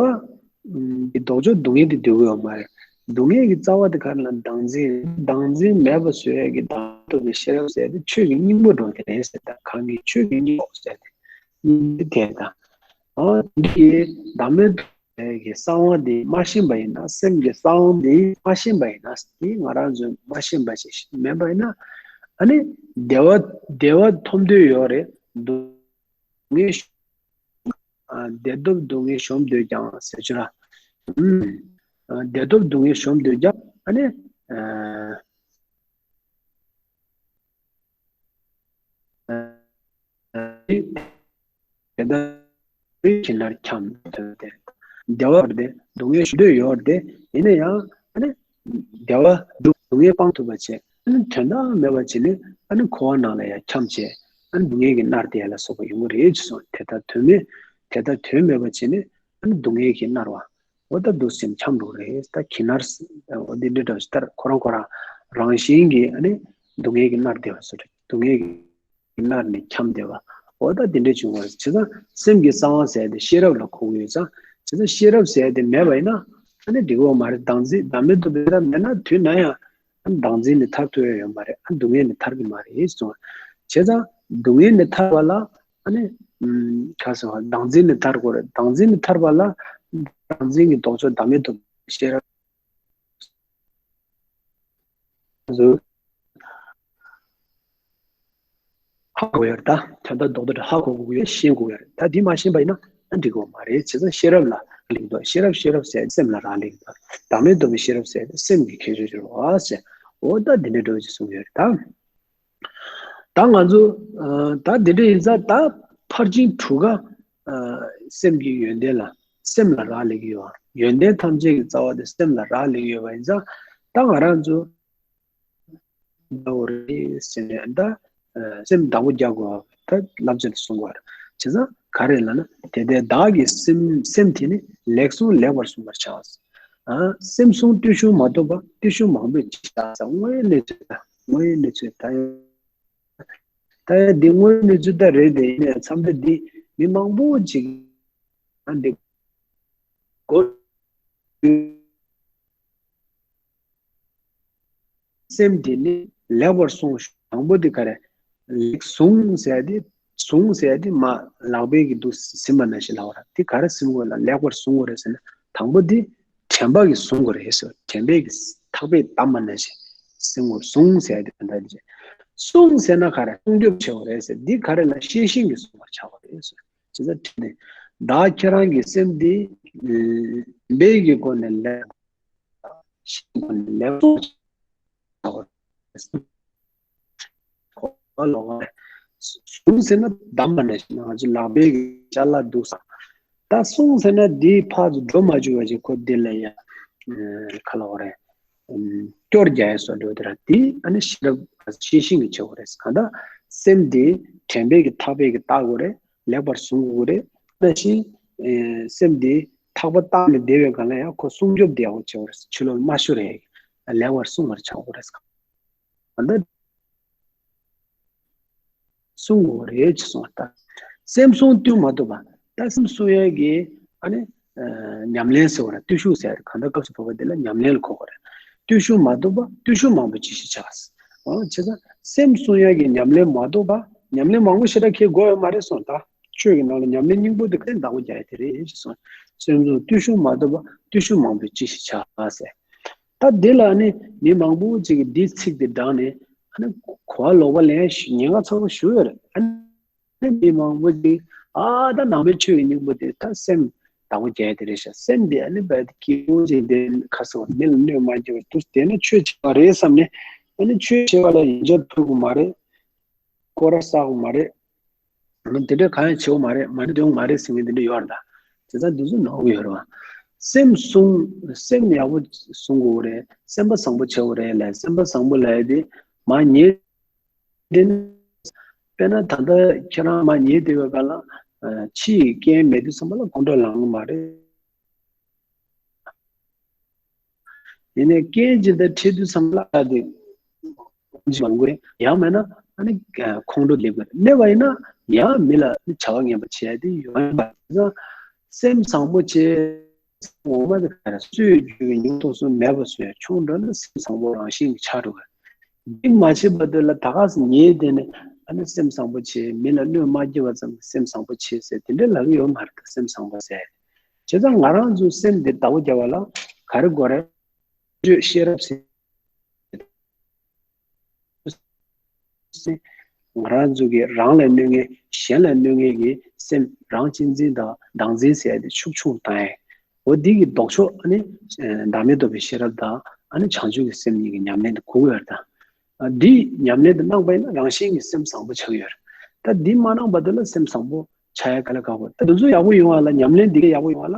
གི་ལྡོག་ཕྱོགས་སྡུག་བསྔལ་དེ་འདོད་ཀྱི་ཡོད་མ་རེད། སྡུག་བསྔལ་གྱི་རྩ་བ་དེ་ག་རེ་ལབ་ན་བདག་འཛིན། བདག་འཛིན་མེད་པ་བཟོ་ཡ་གི་བདག་མེད་རྟོགས་པའི་ཤེས་རབ་ཟེར་དེ་ཆོས་ཀྱི་སྙིང་པོ་འདྲ་བོ་དེ་རེད་ཟེར། ད་གང་གི་ཆོས་ཀྱི་སྙིང་པོ་ཟེར་དེ་སྙིང་པོ་དེ་དང་། འོ་འདི་ཡི་བདག་མེད་རྟོགས་ཀྱི་གསང་བ་འདི་མ་ཤེས་པ་ཡིན་ན། སེམས་ཀྱི་གསང་བ་འདི་མ་ཤེས་པ་ཡིན་ན། འདི་ང་རང་ཚོས་མ་ཤེས་པ་ཞིག་མིན་པ་ཡིན་ན། ཨ་ནི་བདེ་བ་བདེ་བ་ཐོབ་འདོད་ཡོད་རེད། སྡུག་བསྔལ། བདེ་སྟོབས་སྡུག་བསྔལ་གཞོམ་འདོད་ཀྱང་ཟེར་ཆོས་ར། བདེ་སྟོབས་སྡུག་བསྔལ་གཞོམ་འདོད་ཀྱང་། ཨ་ནི། དེ་ལྟར་ཁྱི་ནར་འཁྱམས་ཐོན་ཏེ། བདེ་བ་ཡོད་དེ་སྡུག་བསྔལ་ཞི་འདོད་ཡོད་དེ། ཡིན་ན་ཡང་ཨ་ནི་བདེ་བ་སྡུག་སྡུག་བསྔལ་སྤང་ཐུབ་པ་བྱས། ཨ་ནི་དོན་དག་མེད་པ་བྱས་ནས་ཨ་ནི་འཁོར་བ་ནང་ལ་ཡང་འཁྱམས་བྱས། ཨ་ནི་སྡུག་བསྔལ་གྱིས་མནར་ཏེ་ཡ་ལ་སོགས་པ་ཡོང་གི་རེད་ཅེས་གསུངས། དེ་ལྟར་དོན་མེད་དེ་ལྟར་དོན་མེད་པ་བྱས་ནས་ཨ་ནི་སྡུག་བསྔལ་གྱིས་མནར་བ། འོ་ད་འདུག་སེམས་འཁྱམས་འགྲོ་རེད། ད་ཁྱི་ནར། འོ་འདི་འདྲ་འདྲ་ཞིག་ལྟར་ཁོ་རང་ཁོ་རང་རང་བཞིན་གྱིས་ཨ་ནི་སྡུག་བསྔལ་གྱིས་མནར་བསྡད་པ་བཟོ་འདྲ། སྡུག་བསྔལ་གྱིས་མནར་ནས་འཁྱམས་བསྡད་པ། འོ་ད་འདི་འདྲ་བྱུང་བ་རེད། བྱས་ཙང་སེམས་ཀྱི་གསང་བ་ཟེར་དེ་ཤེས་རབ་ལ་གོ་གི་ཡོད་ཙང་། བྱས་ཙང་ཤེས་རབ་ཟེར་དེ་མེད་པ་ཡིན་ན་ཨ་ནི་འགྲིག་གི་ཡོད་མ་རེད། བདག་འཛིན་བདག་མེད་རྟོགས་པའི་ཤེས་རབ་མེད་ན་དུས་ན་ཡང་ཨ་ནི་བདག་འཛིན་ནས་ཐར་ཐུབ་ཡ་ཡོད་མ་རེད། ཨ་སྡུག་བསྔལ་ནས་ཐར་གྱི་མ་རེད་གསུངས། བྱས་ཙང་སྡུག་བསྔལ་ནས་ཐར་བ་ལ། ཨ་ནི། ཨུམ། ག་ཟེར་བ། བདག་འཛིན་ནས་ཐར་དགོས་རེད། བདག་འཛིན་ནས་ཐར་བ་ལ། བདག་འཛིན་གྱི་ལྡོག་ཕྱོགས་བདག་མེད་རྟོགས་པའི་ཤེས་རབ། ཧ་གོ་ཡ་རེད་ད། དོན་དག་རྡོག་རྡོག་ཧ་གོ་དགོས་ཡ་ཤེས་དགོས་ཡ་རེད་ད། འདི་མ་ཤེས་པ་ཡིན་ན་ཨ་འགྲིག་གི་མ་རེད། བྱས་ཙང་ཤེས་རབ་ལ་ལིང་དོ། ཤེས་རབ་ཤེས་རབ་ཟེར་སེམས་ལ་རག་ལས་ཀྱི་འདུག་བདག་མེད་རྟོགས་པའི་ཤེས་རབ་ཟེར་སེམས་ཀྱི་ཁྱད་ཆོས་ཅིག་རེད་བ་ཟེར། འོ་ད་འདི་འདྲ་འདྲ་བོ་ཅིག་གསུངས་ཡོད་རེད་ད། ད་ང་ཚོ་ཨ་ད་འདི་འདྲ་ཡིན་ཙང་ད་ཕར་ཕྱིན་དྲུག་ག་ཨ་སེམས་ཀྱི་ཡོན་ཏན་ལ་སེམས་ལ་རག་ལས་ཀྱི་ཡོད། ཡོན་ཏན་ཐམས་ཅད་ཀྱི་རྩ་བ་དེ་སེམས་ལ་རག་ལས་ཀྱི་ཡོད་པ་ཡིན་ཙང་ད་ང་རང་ཚོ་འདྲ་བོ་རེད་ཟེར་ནས་ད་ཨ་སེམས་བདག་པོ་རྒྱག་དགོས་པ་ད་བསླབ་བྱ་དེ་གསུང་དགོས་པ་རེད། བྱས་ཙང་ག་རེ་ལབ་ན་དེ་ལྟའི་བདག་གི་སེམས་སེམས་དེ་ནི་ལེགས་བསྲུང་ལེགས་པར་བསྲུང་བར་བྱ། ཨ་སེམས་བསྲུང་བརྟུལ་ཞུགས་མ་ཐོབ་པ་བརྟུལ་ཞུགས་མང་པོས་ཅི་བྱ་ཟེར། དངོས་གནས་ཚུལ་ད། དངོས་ཡོད་གནས་ཚུལ་ད་ཡང་ད་ཡང་འདི་དངོས་ཡོད་གནས་ཚུལ་ད་རེད་དེ། ཡིན་ནའི་མཚམས་ད་འདི་མི་མང་པོ་ཅིག་ཨ་འདི་གོ་སེམས་དེ་ནི་ལེགས་པར་བསྲུང་། དང་པོ་དེ་ག་རེ། ལེགས་བསྲུང་ཟེར་ཡ་དེ། བསྲུང་ཟེར་ཡ་དེ་མ་ལག་པས་ཀྱི་འདུག་ཟིན་པ་ནང་བཞིན་ལབ་པ་རེད། དེ་ག་རེ་ཟིན་དགོས་ལ་ལེགས་པར་བསྲུང་དགོས་རེད་ཟེར་ན། དང་པོ་དེ་དྲན་པ་གིས་བསྲུང་དགོས་རེད་ཟེར། དྲན་པས་ཀྱི་ཐག་པས་བསྡམས་པ་ནང་བཞིན་ཟིན་དགོས། བསྲུང་ཟེར་ཡ་དེ་ག་འདྲ་རེད། བསྲུང་ཟེར་ན་ག་རེ། སྲུང་སྐྱོབ་བྱེད་དགོས་རེད་ཟེར། འདི་ག་རེ་ལ། ཤེས་བཞིན་གྱིས་བསྲུང་བར་བྱ་དགོས་རེད་ཟེར། ཇི་ལྟར་བྲིས་ནས། བདག་ཁྱེད་རང་གི་སེམས་འདི་དྲན་པའི་གི་སྒོ་ནས་ལེགས། ཤེས་སྒོ་ནས་ལེགས་སོ། ལོག་བསྲུང་ཟེར་ན་བསྡམས་པ་ནས་ང་ཚོ་ལག་པའི་གི་ཅ་ལག་འདུག་ས། ད་བསྲུང་ཟེར་ན་འདི་ཕར་ཚུར་འགྲོ་མ་བཅུག་པ་ཅིག་ཁོ་འདི་ལ་ཡ་ག་ལབ་དགོས་རེད། སྐྱོར་རྒྱག་ཡ་བཟོ་འདྲ་དེ་ར། དེ་ཨ་ནི་ཤེས་རབ་ཤེས་བཞིན་གྱིས་བྱེད་དགོས་རེད། གང་ལྟར་སེམས་དེ་དྲན་པའི་གི་ཐག་པས་ཀྱི་བལྟ་དགོས་རེད། ལེགས་པར་བཟུང་དགོས་རེད། ད་ཕྱིན་སེམས་དེ་ཐག་པ་བཏགས་ནས་བསྡད་པའི་སྒང་ལ་ཡང་ཁོ་སྲུང་སྐྱོབ་བདེ་བོ་བྱེད་དགོས་རེད། ཕྱི་ལོགས་མ་ཤོར་རེད། ལེགས་པར་བསྲུང་བར་བྱ་དགོས་རེད། གང་ལྟར་བསྲུང་དགོས་རེད་ཅེས་གསུངས་པ་ལྟར། སེམས་བསྲུང་བརྟུལ་མ་ཐུབ་པ། ད་སེམས་བསྲུང་ཡས་ཀྱི་ཨ་ནི་ཉམས་ལེན་ཟེར་བ་རེད། བརྟུལ་ཞུགས་ཟེར་བ་རེད། གང་ལྟར་སྐབས་སུ་བབ་པ་དེ་ལ་ཉམས་ལེན་ལ་གོ་དགོས་རེད། བརྟུལ་ཞུགས་མ་ཐུབ་པ་བརྟུལ་ཞུགས་མང་པོ་ཅི་ཞིག་བྱ། འོ་བྱས་ཙང་སེམས་བསྲུང་ཡས་ཀྱི་ཉམས་ལེན་མ་ཐུབ་པ། ཉམས་ལེན་མང་པོ་ཞེ་དྲག་ཁྱེད་དགོས་ཡོད་མ་རེད་གསུངས། ད་ཆོས་ཀྱི་ནང་ལ་ཉམས་ལེན་སྙིང་པོ་དེ་ག་རེ། བདག་པོ་རྒྱག་ཡས་དེ་རེད་ཅེས་གསུངས། སེམས་བསྲུང་བརྟུལ་ཞུགས་མ་ཐུབ་པ་བརྟུལ་ཞུགས་མང་པོ་ཅི་ཞིག་བྱ་ཟེར། ད་འདི་ལ་ནི་མི་མང་པོ་ཅིག་གིས་འདིའི་ཚིག་འདི་བསྒྲགས་ནས་ཨ་ནི་གོ་བ་ལོག་པ་ལེན་ཉེན་ཁ་ཚ་པོ་ཞིག་ཡོད་རེད། ཨ་ནི་མི་མང་པོ་ཅིག་ཨ་ད་ནང་པའི་ཆོས་ཀྱི་སྙིང་པོ་དེ་ད་སེམས་བདག་པོ་རྒྱག་ཡས་དེ་རེད་ཤག་སེམས་དེ་ཨ་ནི་རྦད་དེ་སྐྱིད་པོ་ཅིག་དེ་ཁ་སོ་མི་ལ་གནོད་མ་སྐྱེལ་བར་དུ་དེ་ནི་ཆོས་བྱེད་པ་རེད་བསམ་ནས། ཨ་ནི་ཆོས་བྱེད་པ་ལ་ཡིན་ཆད་ཕུལ་དགོས་མ་རེད། སྐོར་ར་བསག་དགོས་མ་རེད། ང་དེ་འདྲ་གང་ཡང་བྱེད་དགོས་མ་རེད། མ་ཎི་འདོན་དགོས་མ་རེད་ཟེར་མཁན་དེ་འདྲ་ཡོད་རེད་ད། བྱས་ཙང་དེ་ཚོ་ནོར་གི་ཡོད་རེད་བ། སེམས་བསྲུང་། སེམས་ཡག་པོ་བསྲུང་དགོས་རེད། སེམས་པ་བཟང་པོ་བྱེད་དགོས་རེད་ལ། སེམས་པ་བཟང་པོ་ལ་ཡ་དེ་མར་ཉལ་དེ་ནི། དཔེར་ན་ད་ལྟ་ཁྱེད་རང་མར་ཉལ་བསྡད་པའི་སྒང་ལ་ཕྱི་ཡི་རྐྱེན་མེད་དུས་ཙམ་པ་ལ་ཁོང་ཁྲོ་ལངས་གི་མ་རེད། ཡིན་ནའི་རྐྱེན་ཅིག་དང་འཕྲད་དུས་ཙམ་ལ་ཨ་དེ་ཅིག་མང་པོ་ཡང་མེད་ན་ཨ་ནི་ཁོང་ཁྲོ་སླེབས་དགོས་རེད། སླེབས་པ་ཡིན་ན་ཡང་མི་ལ་བྱ་བ་ངན་པ་བྱེད་ཡ་དེ་ཡོང་ཡིན་པ། སེམས་བཟང་པོ་བྱེད། ངོ་མ་དེ་ག་རེ། སོས་རྒྱུ་ཉུང་དུ་སོང་མེད་པ་བཟོས་བྱུང་འགྲོ་ན་སེམས་བཟང་པོ་རང་བཞིན་གྱིས་ཆགས་འགྲོ་གི་རེད། འདི་མ་བྱེད་པ་དེ་ལ་ད་ག་སེ་ཉལ་བསྡད་ནས་ཨ་ནི་སེམས་བཟང་པོ་བྱེད། མི་ལ་གནོད་མ་སྐྱེལ་བ་ཙམ་གྱིས་སེམས་བཟང་པོ་བྱེད་ཟེར་དེ་འདྲ་ལབ་ཀྱི་ཡོད་མ་རེད། ད་སེམས་བཟང་པོ་ཟེར། བྱས་ཙང་ང་རང་ཚོའི་སེམས་འདི་བདག་པོ་རྒྱབ་པ་ལ་ག་རེ་དགོས་རེད། བརྗོད་ཤེས་རབ་ཟེར། ང་རང་ཚོ་གི་རང་ལ་གནོད་མཁན་གཞན་ལ་གནོད་མཁན་གྱི་སེམས་རང་གཅེས་འཛིན་དང་བདག་འཛིན་ཟེར་ཡ་དེ་ཤུགས་ཆུང་བཏང་ཡས། འོ་འདི་གི་ལྡོག་ཕྱོགས་ཨ་ནི་བདག་མེད་རྟོགས་པའི་ཤེས་རབ་དང་ཨ་ནི་བྱང་ཆུབ་ཀྱི་སེམས་གཉིས་ཀྱི་ཉམས་ལེན་དེ་དགོས་ཀྱི་ཡོད་རེད་ད། འདི་ཉམས་ལེན་དེ་གནང་པ་ཡིན་ན་རང་བཞིན་གྱིས་སེམས་བཟང་པོ་ཆགས་ཀྱི་ཡོད་རེད། ད་འདི་མ་གནང་བར་དུ་ལ་སེམས་བཟང་པོ་ཆགས་ཡ་ག་ལ་དགའ་པོ། ད་འདི་ཚོ་ཡག་པོ་ཡོང་བ་ལ་ཉམས་ལེན་འདི་ག་ཡག་པོ་ཡོང་བ་ལ་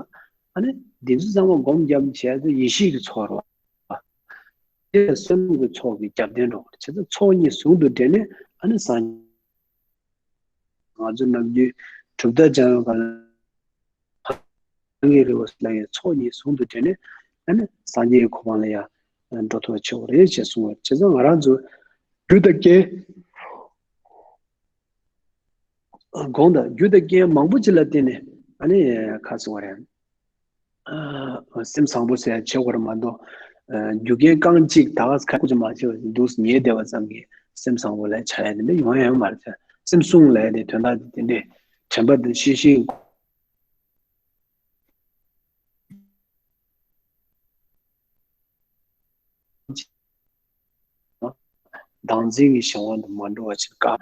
ཨ་ནི་འདི་ཚོ་ཚང་མ་སྒོམ་རྒྱབ་བྱས་ཏེ་ཡེ་ཤེས་ཀྱི་ཚོགས་རེད་བ། དེ་ལ་བསོད་ནམས་ཀྱི་ཚོགས་ཀྱི་རྒྱབ་རྟེན་འགྲོ་བ་རེད། བྱས་ཙང་ཚོགས་གཉིས་ཟུང་དུ་འབྲེལ་ནས་ཨ་ནི་སངས། ང་ཚོ་ནམ་རྒྱུན་གྲུབ་མཐའ་སྦྱང་བའི་སྒང་ལ་གང་གི་རེ་བ་ལ་ཡང་ཚོགས་གཉིས་ཟུང་དུ་འབྲེལ་ནས་ཨ་ནི་སངས་རྒྱས་ཀྱི་གོ་འཕང་ལ་ཡང་འགྲོ་ཐུབ་པ་བྱེད་དགོས་རེད་ཅེས་གསུངས་པ་རེད། བྱས་ཙང་ང་རང་ཚོ་རྒྱུ་དང་རྐྱེན། གོང་དུ་རྒྱུ་དང་རྐྱེན་མང་པོ་ཅིག་ལ་བརྟེན་ནས་ཨ་ནི་ཁ་གསོ་བ་རེད། ཨ་སེམས་བཟང་པོ་ཟེར་བྱེད་དགོས་རེད་མ་གཏོགས། ཨ་རྒྱུ་རྐྱེན་རྐང་གཅིག་ད་ག་སེ་ཁ་ཁུ་ཅིག་མ་བྱེད་པ་འདུག་སེ་ཉལ་བསྡད་པ་ཙམ་གྱིས་སེམས་བཟང་པོ་ལ་ཆགས་ཡ་དེ་འདྲ་ཡོང་ཡ་ཡོད་མ་རེད། སེམས་བསྲུང་ལབ་ཡ་དེ་དོན་དག་དེ་དེ་འདྲས་དྲན་པ་དེ་ཤེས་ཤེས། བདག་འཛིན་གྱི་བྱ་བ་དུ་མ་འགྲོ་བ་ཅིག་དཀའ།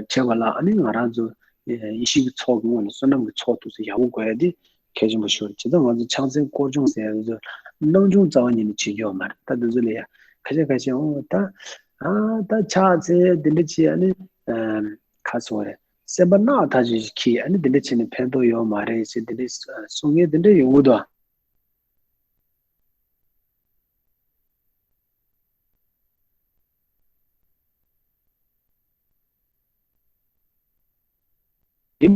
བྱས་པ་ལ་ཨ་ནི་ང་རང་ཚོ་ཡེ་ཤེས་ཀྱི་ཚོགས་ཀྱི་ངོས་ནས་བསོད་ནམས་ཀྱི་ཚོགས་དུ་ཚོ་ཡག་པོ་དགོས་ཡ་དེ་གལ་ཆེན་པོ་ཞིག་རེད། བྱས་ཙང་ང་ཚོ་ཕྱག་འཚལ་སྐོར་སྦྱོང་ཟེར་ཡ་དེ་ཚོ་སྣང་ཆུང་རྩ་བ་ཉིད་ནས་བྱེད་རྒྱུ་ཡོད་མ་རེད། ད་དེ་ཚོ་ལ་ཡ་ཁ་ཤས་ཁ་ཤས་འོ་ད་ཨ་ད་ཕྱག་འཚལ་དེ་འདྲ་བྱེད་ཨ་ནི་ཁ་སོ་རེད། སེམས་པ་རྣག་ཐག་ཆོད་ཅིག་གིས་ཨ་ནི་དེ་འདྲ་བྱས་ནས་ཕན་ཐོགས་ཡོད་མ་རེད་ཅེས་དེ་འདྲ་གསུང་མཁན་དེ་འདྲ་ཡོང་གི་འདུག་ཡིན་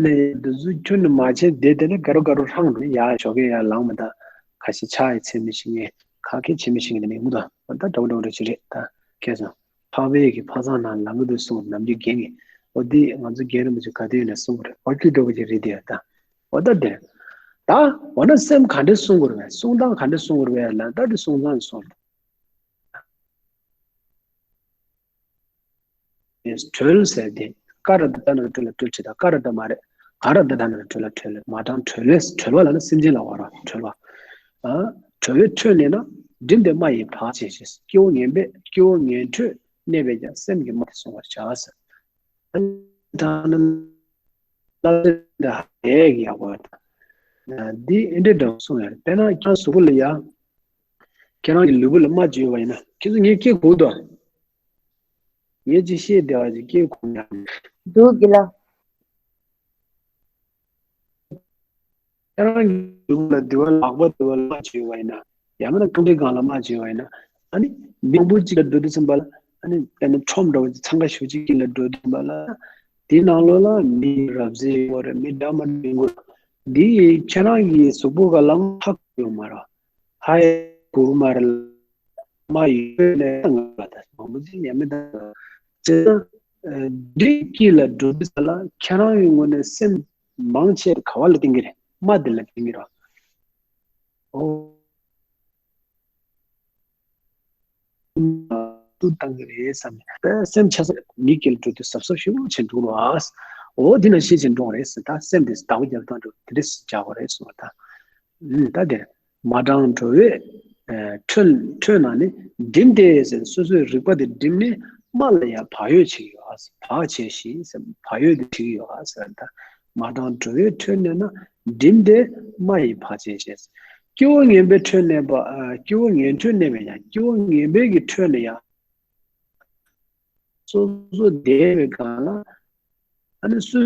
ནའི་འདི་ཚོ་ཁྱོན་ནས་མ་བྱས་བསྡད་དེ་ནས་དགའ་རོ་དགའ་རོ་ཧྲང་འགྲོ་ནས་ཡར་ཞོགས་ཀས་ཡར་ལངས་མ་ཐག་ཁ་ཤས་ཕྱག་ཡི་འཚལ་མི་ཤེས་མཁན་ཁ་སྐད་བྱེད་མི་ཤེས་མཁན་དེ་འདྲ་ཡོང་གི་འདུག་ད་འདྲ་བོ་འདྲ་བོ་འདྲ་ཅིག་རེད་ད། ཁྱེད་ཚོ། འཕགས་པའི་གི་འཕགས་ཚང་ནང་ལམ་གྱི་དུ་གསུངས་ནམ་རྒྱུན་རྒན་གྱིས། འོ་འདི་ང་ཚོ་རྒན་རིན་པོ་ཆེ་ག་དུས་ནས་གསུངས་པ་རེད། འོ་རྒྱུ་འདྲ་བོ་ཅིག་རེད་དེ་ད། འོ་ད་དེ། ད་འོ་ན་སེམས་ག་འདྲ་གསུང་དགོས་རེད་བས། གསུང་སྟངས་ག་འདྲ་གསུང་དགོས་རེད་བས་ལ་ད་དེ་གསུང་སྟངས་གསུངས། གྲོལ་ཟེར་ཏེ། ཀ་ར་ད་ད་ན་རོ་གྲོལ་ལ་གྲོལ་བྱེད་དང་ཀ་ར་ད་མ་རེད། ག་ར་ད་ད་ན་རོ་གྲོལ་ལ་གྲོལ་ལ་མ་གྲངས་གྲོལ་བས། གྲོལ་བ་ལ་ནི་སེམས་ཅན་ལ་བར་བ་གྲོལ་བ། ཨ། གྲོལ་བས་ཁྲོད་གནས་ན། བསྒྲིམས་ཏེ་སྨྲ་ཡི་བག་བྱས་ཞེས། སྐྱེ་བོ་ངན་པས་སྐྱེ་བོ་ངན་ཁྲོད་གནས་པས་ཀྱང་སེམས་ཀྱིས་སྨྲ་སྟེ་གསུང་བར་བྱ་ཟེར། ད་ནི་ལ་ད་ཧེ་ཡག་པ་ད། འདི་ཨེ་འདྲ་འདྲ་གསུང་ཡ་རེད། དཔེར་ན་ཁྱེད་རང་གཟུགས་པོ་ལ་ཡ། ཁྱེད་རང་གི་ལུས་པོ་ལ་རྨ་བྱས་ཡོད་པ་ཡིན་ན་ཁྱེད་ཚོ་ངས་སྐད་གོ་འདུག་ངས་ཅིག་བཤད་བསྡད་པ་ཅིག་སྐད་གོ་ཡ། འདུག་གི་ལ། ཁྱེད་རང་གི་ལུས་པོ་ལ་འདི་བ་ལག་པ་འདི་བ་ལ་རྨ་བྱས་ཡོད་པ་ཡིན་ན། ཡང་མིན་ན་རྐང་གྲི་སྒང་ལ་རྨ་བྱས་ཡོད་པ་ཡིན་ན། ཨ་ནི་མི་མང་པོ་ཅིག་ལ་འགྲོ་དུས་ཙམ་པ་ལ། ཨ་ནི་དཔེར་ན་ཁྲོམ་འདྲ་བོ་ཅིག་འཚང་ཁ་ཤུགས་ཅིག་གི་ལ་འགྲོ་དུས་ཙམ་པ་ལ། དེའི་ནང་ལོགས་ལ་མི་རབ་གསལ་ཡོད་རེད། མི་འདྲ་མི་འདྲ་ཡོང་གི་རེད། འདི་ཁྱེད་རང་གི་གཟུགས་པོ་ག་ལ་ཧ་གོ་ཡོད་མ་རེད། ཧ་ཡ་གོ་མ་རེད། མ་ཡོད་ནས་ང་ལ་ད་མང་པོ་ཅིག་ཡ་མི་ད། ཅེ་ན། འདི་སྐྱིད་ལ་འགྲོ་དུས་ཙམ་ལ་ཁྱེད་རང་གི་ངོས་ནས་སེམས་མང་ཆེ་ག་བ་ལ་བསྟན་གི་རེད། རྨ་འདི་ལ་བསྟན་གི་རེད། ཨོ། ཏུ་བཏང་གི་རེད་བསམ་ནས། སེམས་ཆ་ཚང་མི་སྐྱིད་ལ་འགྲོ་དུས་གཟབ་གཟབ་ཞེ་པོ་བྱས་འགྲོ་རོགས་ཨ། འོ་འདི་ན་ཤེས་བྱས་འགྲོ་རེད་ཟེར། ད་སེམས་དེ་བདག་པོ་རྒྱབ་སྟངས་འགྲོ་དེ་འདྲས་བྱ་དགོས་རེད་གསུངས་པ་ད། ཨུམ་ད་དེ། མ་གྲངས་འགྲོ་བས། ཨ། ཁྲོད་ཁྲོད་ན་ནི། བསྒྲིམས་ཏེ་ཟེར། སོ་སོའི་རིག་པ་དེ་བསྒྲིམས་ནས་སྨྲ་ལ་ཡང་བག་ཡོད་བྱེད་ཀྱི་ཡོད་ཨ། བག་བྱས་ཤིང་ཟེར། བག་ཡོད་དེ་བྱེད་ཀྱི་ཡོད་ཨ་ཟེར་ད། མ་གྲངས་འགྲོ་བས་ཁྲོད་གནས་ན། བསྒྲིམས་ཏེ་སྨྲ་ཡི་བག་བྱས་ཞེས། སྐྱེ་བོ་ངན་པའི་ཁྲོད་གནས་པ། ཨ། སྐྱེ་བོ་ངན་ཁྲོད་གནས་པས་ཡང་། སྐྱེ་བོ་ངན་པའི་གི་ཁྲོད་ནས་ཡང་། སོ་སོ་བསྡད་པའི་སྒང་ལ། ཨ་ནི་སུ།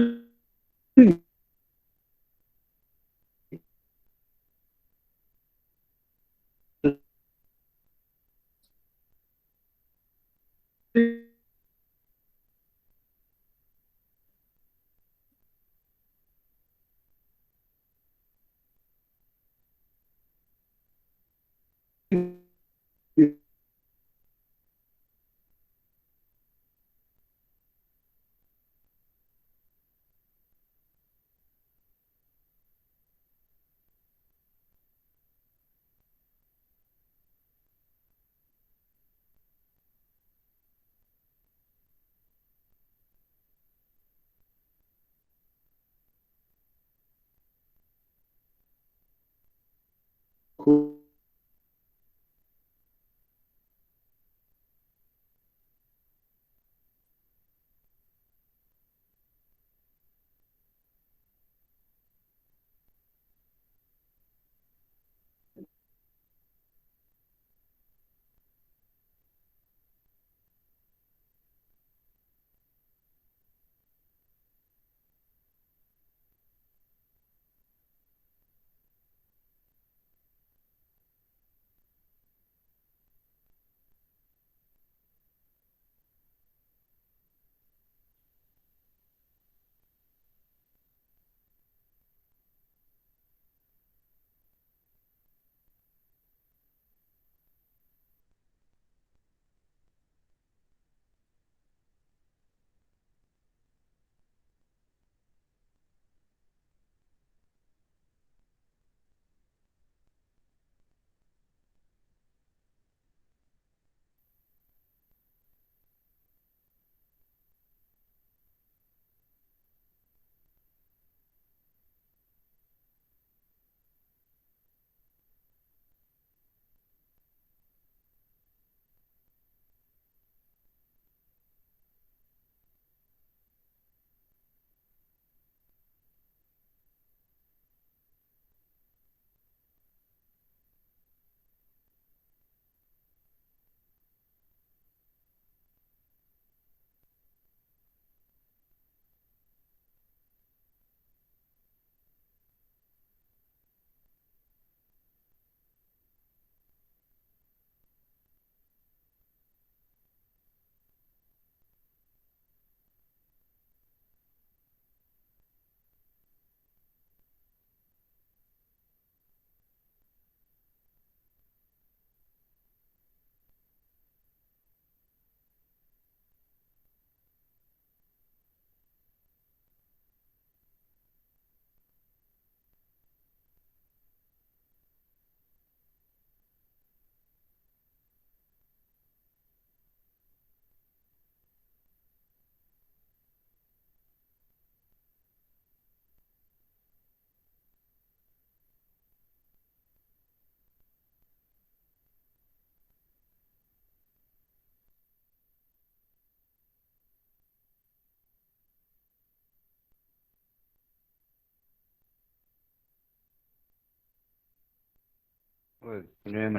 ཨོ་ཡོད་མ་རེད།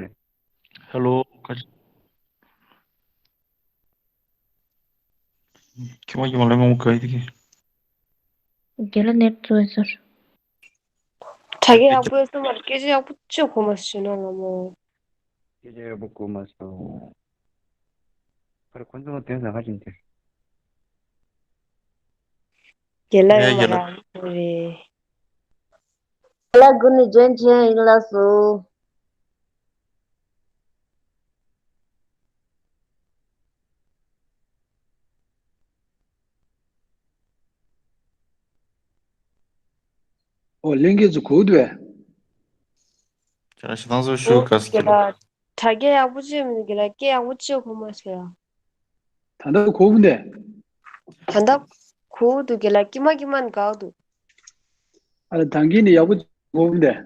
ཧེ་ལོ། ཁ་ཅིག་ཁྱི་མ་ཁྱི་མ་ལེ་མོ་ག་ཡི་དེ་གི། རྒན་ལགས་ནེཊ་ཚོ་ཡི་ཟེར། དྲ་རྒྱ་ཡག་པོ་ཡོད་ས་མ་རེད། སྐད་ཆ་ཡག་པོ་ཅིག་གོ་མ་སོང་ན་ལ་མོ། སྐད་ཆ་ཡག་པོ་གོ་མ་སོང་། ཁར་ཁོ་ཚོ་དོན་ཟ་ཁ་ཅིག་དེ། རྒན་ལགས་ཡོད་མ་རེད། རྒན་ལགས་སྒུག་ནས་འཇོན་ཆེན་ཡིན་ལགས་སོ། ཨོ་ལྷན་རྒྱས་ཚོ་གོ་འདུག་བས། ཁྱེད་རང་ཞེ་སྡང་ཚོ་ཞུ་ག་ཟེར་གྱི་ལ། དྲ་རྒྱ་ཡག་པོ་ཅིག་མི་འདུག་གི་ལ། སྐད་ཡག་པོ་ཅིག་གོ་མ་སོང་ཡ། ད་ལྟ་གོ་འདུག་བས། ད་ལྟ་གོ་འདུག་གི་ལ། ཀྱི་མ་ཀྱི་མ་ནི་དགའ་འདུག་ཨ་ལ་ད་གིན་ནི་ཡག་པོ་གོ་འདུག་བས།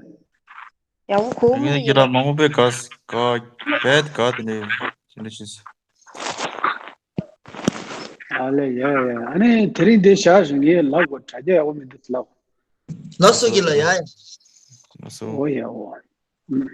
ཡག་པོ་གོ་མི་ངས་འདུག་ཁྱེད་རང་མང་པོ་པའི་ག་ག་བད་ག་དེ་ནས་ཅི་འདྲ་ཞིག་ཨ་ལས་ཡ་ཡ། ཨ་ནི་དེ་རིང་འདི་བཞག་བཞིན་ངའི་ལག་གོ་དྲ་རྒྱ་ཡག་པོ་མི་འདུག་ལག་ལགས་སོ་གི་ལ་ཡ་ཡ། ལགས་སོ། ཨོ་ཡ་ཨོ། ཨུམ།